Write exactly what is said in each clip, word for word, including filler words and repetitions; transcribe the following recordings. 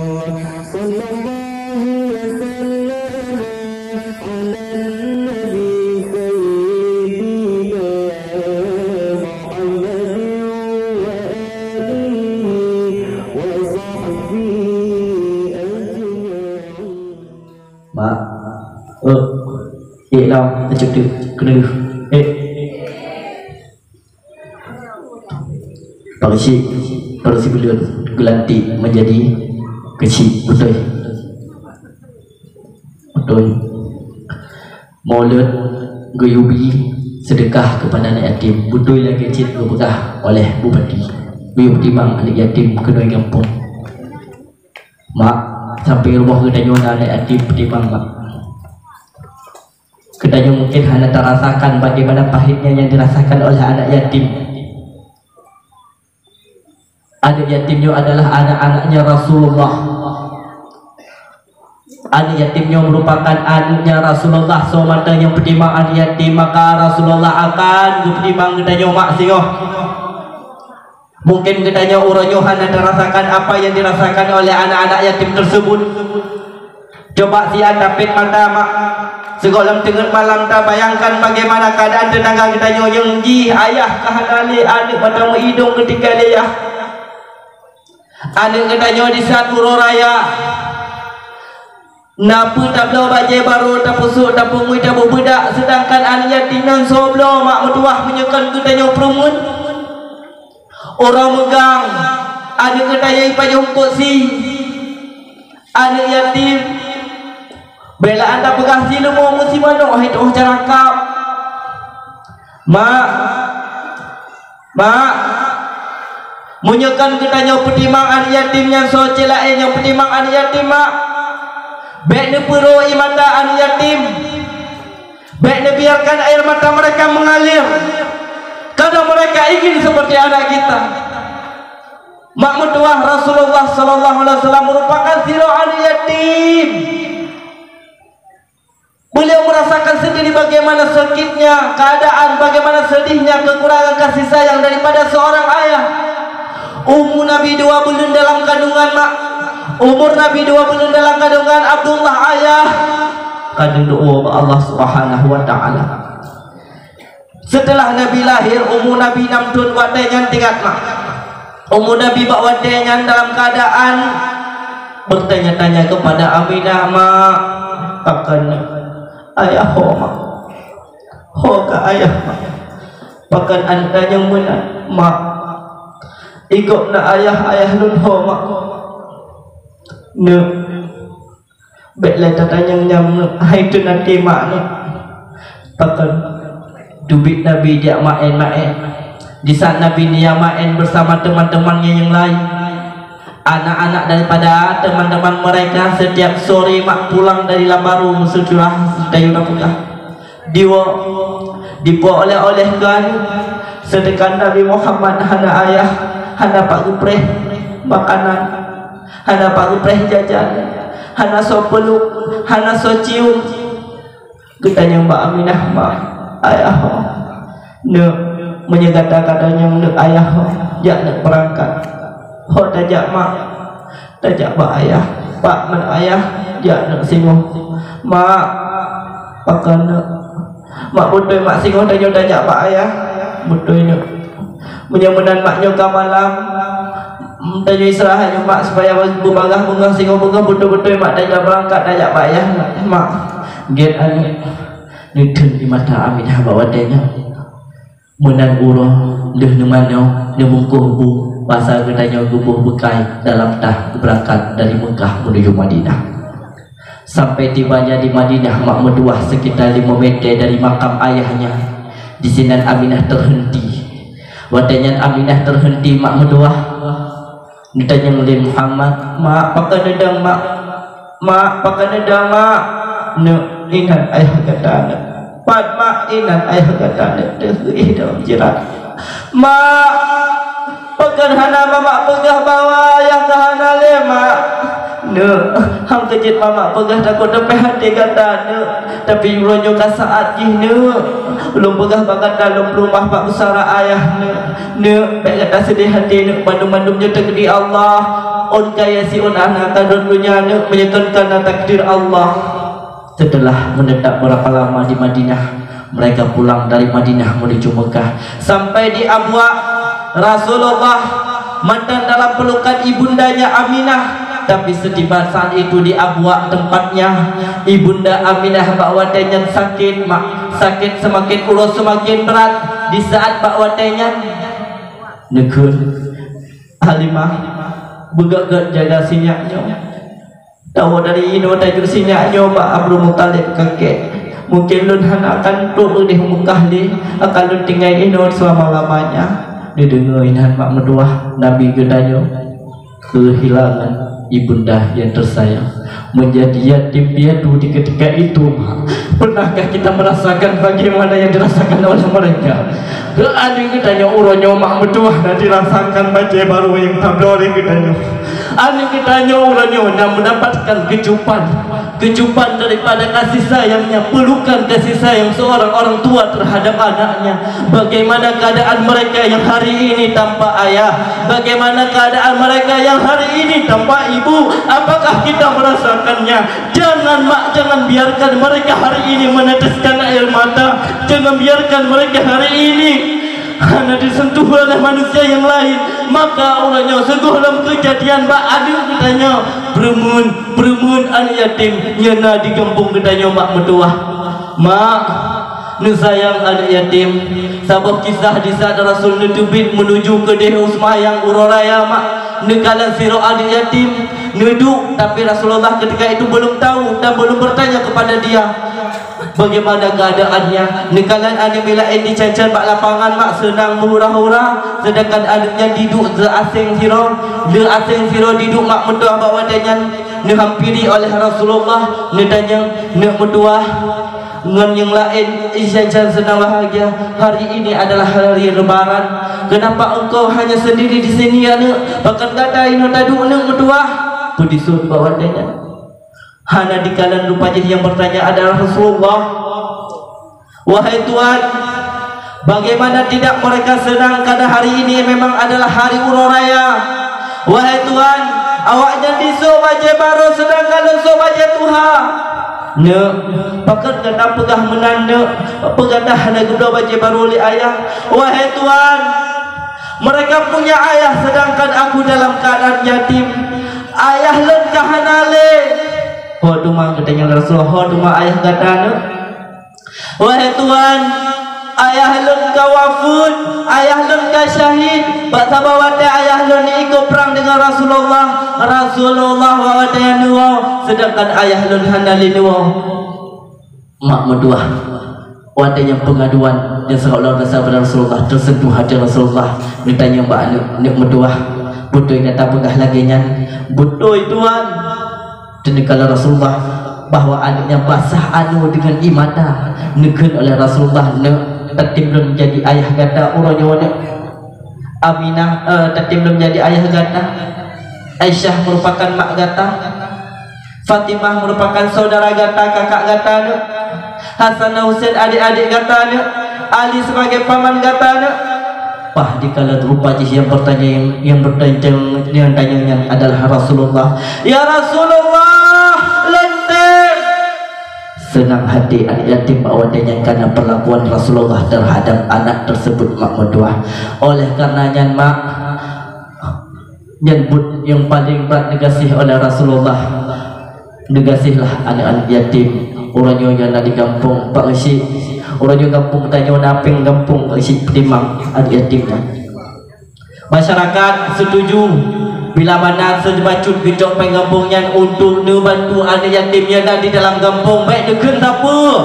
Sallallahu wasallam ala nabi sayyidina Muhammadin wa alihi wa sahbihi ajma'in. Mak, eh, eh, lam, tercedek, kena, eh. Pareusik, pareusik buleuen geulantik meunjadi keuchik, beutôi. Beutôi. Mulod geuyue bi seudeukah keupada aneuk yatim, beutôi lagée cit geupeugah oleh bupati. Geuyue timang aneuk yatim keunoe gampông. Mak, sampoe rumoh geutanyoe na aneuk yatim peutimang, Mak. Geutanyoe mungkin hana tarasakan bagaimana pahitnya yang dirasakan oleh anak yatim. Anak yatim nyoe adalah anak-anaknya Rasulullah. Anak yatim nyoe merupakan anaknya Rasulullah. Soe mantong nyang peutimang anak yatim, maka Rasulullah akan geupeutimang geutanyoe mak singoh. Mungkin geutanyoe uroe nyoe hana tarasakan apa yang dirasakan oleh anak-anak yatim tersebut. Coba siat tapét mata, mak. Sigohlom teungeut malam tabayangkan bagaimana keadaan teutangga geutanyoe nyang jih ayah ka hana lé, aneuk mata meuidong geutinggai lé yah. Aneuk geutanyoe di saat uroe raya. Na peue tabloe bajée barô, tapeusuek, tapungui, taboh beudak, seudangkan aneuk yatim nyan soe bloe mak meutuwah meunyoe kon geutanyoe peurumeuen. Uroe meugang, aneuk geutanyoe ipajoh eungkôt sie. Aneuk yatim, bela anda peugah sie leumo meusimanok hai tu'oh carangkab. Mak, mak, meunyoe kon geutanyoe peutimang aneuk yatim nyan soe cit laén nyang peutimang aneuk yatim, mak. Bék neupeurô ie mata aneuk yatim. Bék neubiarkan air mata mereka mengalir, karena mereka ingin seperti anak kita. Mak meutuwah, Rasulullah sallallahu alaihi wasallam merupakan sidroe aneuk yatim. Beliau merasakan sendiri bagaimana sakitnya keadaan, bagaimana sedihnya kekurangan kasih sayang daripada seorang ayah. Umur Nabi dua buleuen dalam kandungan, mak. Umur Nabi dua buleuen dalam kandungan, Abdullah ayah. Kadang doa bak Allah Subhanahu wa Ta'ala. Setelah Nabi lahir, umur Nabi enam thon, watée nyan, ingat, mak. Umur Nabi bak watée nyan dalam keadaan bertanya-tanya kepada Aminah, "Mak, pakon ayah ho, mak? Ho ka ayah, mak? Pakon anda nyang meunan, mak? Ikok na ayah, ayah lôn ho, mak?" Neuk, bék lé tatanyong nyang hai teunati mak nyoe. Pakon teubiet Nabi jak maén-maén. Di saat Nabi neujak maén bersama teman-temannya yang lain, anak-anak daripada teman-teman mereka setiap sore mak pulang dari lam barô meuseujurah, tayue tapeugah. Diwoe, dipo oleh-oleh keu aneuk. Seudangkan Nabi Muhammad hana ayah, hana pat geupreh makanan, hana pat geupreh jajan, hana soe peuluk, hana soe cium. Geutanyong bak Aminah, "Mak, ayah ho? Neuk, meunyoe gata ka tanyong neuk ayah ho, jak neuk beurangkat." Ho tajak, mak? Tajak bak ayah. Pak, man ayah? Jak neuk singoh. Mak, pakon neuk? Mak, beutôi mak singoh tanyoe tajak bak ayah? Beutôi neuk. Meunyoe meunan mak nyoe ka malam, tanyoe istirahat nyoe mak, supaya beubagaih beungoh singoh beungoh, beutôi-beutôi mak tajak beurangkat tajak bak ayah mak. Gét aneuk. Neuteun ie mata Aminah bak watée nyan. Meunan uroe lheueh neumanoe, neubungkôh bu, pasai geutanyoe geuboh beukai dalam tah geubeurangkat dari Meukah menuju Madinah. Sampai tibanya di Madinah, mak meutuwah sekitar lima meter dari makam ayahnya. Di sinan Aminah terhenti. Watée nyan Aminah terhenti, mak meutuwah. Neutanyong lé Muhammad, "Mak, pakon neudong, mak? Mak, pakon neudong, mak?" "Neuk, inan ayah gata, neuk." "Pat, mak?" "Inan ayah gata, neuk, teuheueh dalam jeurat." "Mak, pakon hana mamak peugah bahwa ayah ka hana lé, mak?" "Neuk, han keujeuet mamak peugah, takot teupéh até gata, neuk. Tapi uroe nyoe ka saát jih, neuk. Ulôn peugah bak gata lôn peurumah bak pusara ayah, neuk. Neuk, bék gata seudeh até, neuk. Bandum-bandum nyoe takdir Allah." Ôn kaya siôn aneuk ka rhot donya aneuk meunyoe kon karena takdir Allah. Setelah menetap berapa lama di Madinah, mereka pulang dari Madinah menuju Mekah. Sampai di Abwa, Rasulullah mantan dalam pelukan ibundanya Aminah. Tapi setiba saat itu di Abwa tempatnya, ibunda Aminah bak watée nyan sakét, mak. Sakét semakin uroe semakin berat. Di saat bak watée nyan, neukheun, Halimah, beugét-gét jaga sinyak nyoe. Tawoe dari inoe tajok sinyak nyoe bak Abdul Muthalib kakek. Mungkin lôn hana akan trok leudeh Mekah lé, akan lôn tinggai inoe selama-lamanya. Dideungoe inan mak meutuwah Nabi geutanyoe kehilangan ibunda yang tersayang, menjadi yatim piatu di ketika itu, Mak. Pernahkah kita merasakan bagaimana yang dirasakan oleh mereka? Keu aneuk geutanyoe uroe nyoe mak meutuwah na dirasakan bajée barô nyang tabloe lé geutanyoe. Aneuk geutanyoe uroe nyoe na mendapatkan kecupan, kecupan daripada kasih sayangnya, pelukan kasih sayang seorang orang tua terhadap anaknya. Bagaimana keadaan mereka yang hari ini tanpa ayah? Bagaimana keadaan mereka yang hari ini tanpa ibu? Apakah kita merasakannya? Jangan, Mak, jangan biarkan mereka hari ini meneteskan air mata. Jangan biarkan mereka hari ini hana disentuh oleh manusia yang lain. Maka uroe nyoe sigohlom keujadian bak aneuk geutanyoe, peureumeun, peureumeun aneuk yatim nyang na di gampông geutanyoe mak meutuwah. Mak, neusayang aneuk yatim. Saboh kisah di saat Rasul neuteubiet menuju keudeh u seumayang uroe raya, Mak. Neukalon sidroe aneuk yatim neuduek, tapi Rasulullah ketika itu belum tahu dan belum bertanya kepada dia bagaimana keadaannya. Neukalon aneuk milaén jican-can bak lapangan, Mak, seunang meuhura-hura, sedangkan aneuk nyan jiduek lé aséng sidroe, lé aséng sidroe jiduek mak meutuwah bak watée nyan. Neuhampiri oleh Rasulullah, neutanyong, "Neuk meutuwah ngon nyang laén jican-can seunang bahagia. Hari ini adalah hari Lebaran. Kenapa engkau hanya sendiri di sini, ya Neuk? Pakon gata inoe taduek, Neuk meutuwah?" Peudisut bak watée nyan. Hana dikalon rupa jih nyang bertanya adalah Rasulullah. "Wahai Tuan, bagaimana tidak mereka senang karena hari ini memang adalah hari uroe raya? Wahai Tuan, awaknyan disôk bajée barô sedangkan lôn sôk bajée tuha." "Neuk, pakon gata peugah meunan, Neuk? Peue gata hana geubloe bajée barô lé ayah?" "Wahai Tuan, mereka punya ayah sedangkan aku dalam keadaan yatim. Ayah lôn ka hana lé." "Ho teuma," geutanyong Rasulullah, "ho teuma ayah gata, Neuk?" "Wahai Tuan, ayah lôn ka wafeuet, ayah lôn ka syahid. Bak saboh watée ayah lôn ikôt prang deungon Rasulullah, Rasulullah bak watée nyan neuwoe, sedangkan ayah lôn hana lé neuwoe." Mak meutuwah, watée nyan peungaduan nyang seolah-olah basa bak Rasulullah, teusentuh até Rasulullah. Neutanyong bak aneuk, "Neuk meutuwah, beutôi gata peugah lagée nyan?" "Beutôi, Tuan." Teuneukala Rasulullah bahwa aneuk nyan basah anu deungon ie mata, neukheun oleh Rasulullah, "Neuk, tatem lôn jadi ayah gata uroe nyoe, Neuk. Aminah, eh, tatem lôn jadi ayah gata. Aisyah merupakan mak gata. Fatimah merupakan saudara gata, kakak gata, Neuk. Hasan dan Husain adik-adik gata, Neuk. Ali sebagai paman gata, Neuk." Paih dikala rupa jih nyang bertanya, nyang, nyang bertanya, nyang tanya nyan adalah Rasulullah. "Ya Rasulullah, lôn tem!" Seunang hati aneuk yatim bak watée nyan karena perlakuan Rasulullah terhadap anak tersebut, mak meutuwah. Oleh karena nyan, Mak, nyan buet nyang paleng brat neugaséh oleh Rasulullah. Neugaséhlah aneuk-aneuk yatim. Uroe nyoe nyang na di gampông Pak Geuchik. Uroe nyoe gampông tanyoe na péng gampông Pak Geuchik peutimang aneuk yatim nyan. Masyarakat setuju bila mana seubacut geucok péng gampông nyan untuk neubantu aneuk yatim nyang na di dalam gampông, bék neukheun sapeue.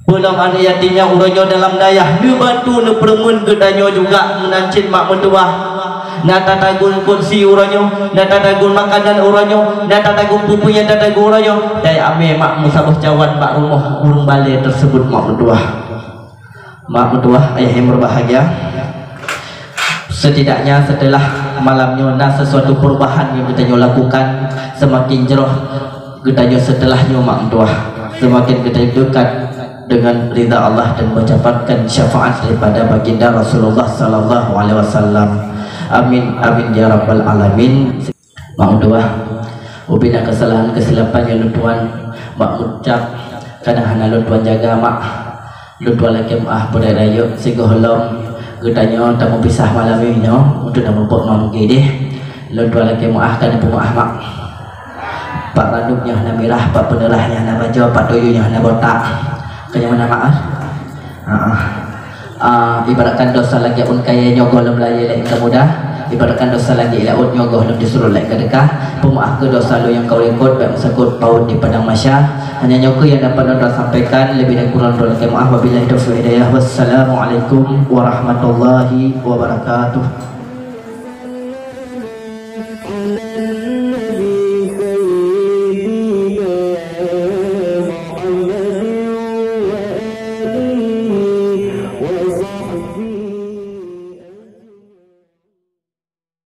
Peulom aneuk yatim nyang uroe nyoe dalam dayah neubantu neupeureumeun geutanyoe juga meunan cit mak meutuwah. Na tatagun kursi uroe nyoe, na tatagun makanan uroe nyoe, na tatagun peue-peue nyang tatagun uroe nyoe. Dai amé mak meusaboh cawan bak rumoh ureuëng balée tersebut mak meutuwah. Mak meutuwah, ayah yang berbahagia, setidaknya setelah malam nyoe na sesuatu perubahan yang geutanyoe lakukan, semakin jroh geutanyoe setelah nyoe mak meutuwah, semakin geutanyoe dekat dengan ridha Allah dan mendapatkan syafaat daripada baginda Rasulullah sallallahu alaihi wasallam. Amin, amin ya rabbal alamin. Mak meudoa, ubena kesalahan kesilapan nyang lôn tuan mak ucap, kadang hana lôn tuan jaga mak. Lôn tuan lakée meuáh beuraya-raya sigohlom geutanyoe tameupisah malam nyoe untuk tameubuet mak meugeudeh. Lôn tuan lakée meuáh, ka neupeumaáh mak. Pak randub nyoe hana mirah, pak peuneurah nyoe hana bajoe, pak tuyue nyoe hana botak. Keu nyoe meunan mak ah. Heeh. Ah, ibaratkan dosa lagée ôn kayée nyoe gohlom layée lé keu muda, ibaratkan dosa lagée laôt nyoe gohlom disurot lé keu deukah. Peumeuáh keu dosa lôn nyang ka likot, bék meusakot paut di padang mahsyar. Hanya nyoe keuh nyang dapat lôn sampaikan, leubeh dan kurang lôn lakée meuáh. Wabillahi taufiq hidayah. Wassalamualaikum warahmatullahi wabarakatuh.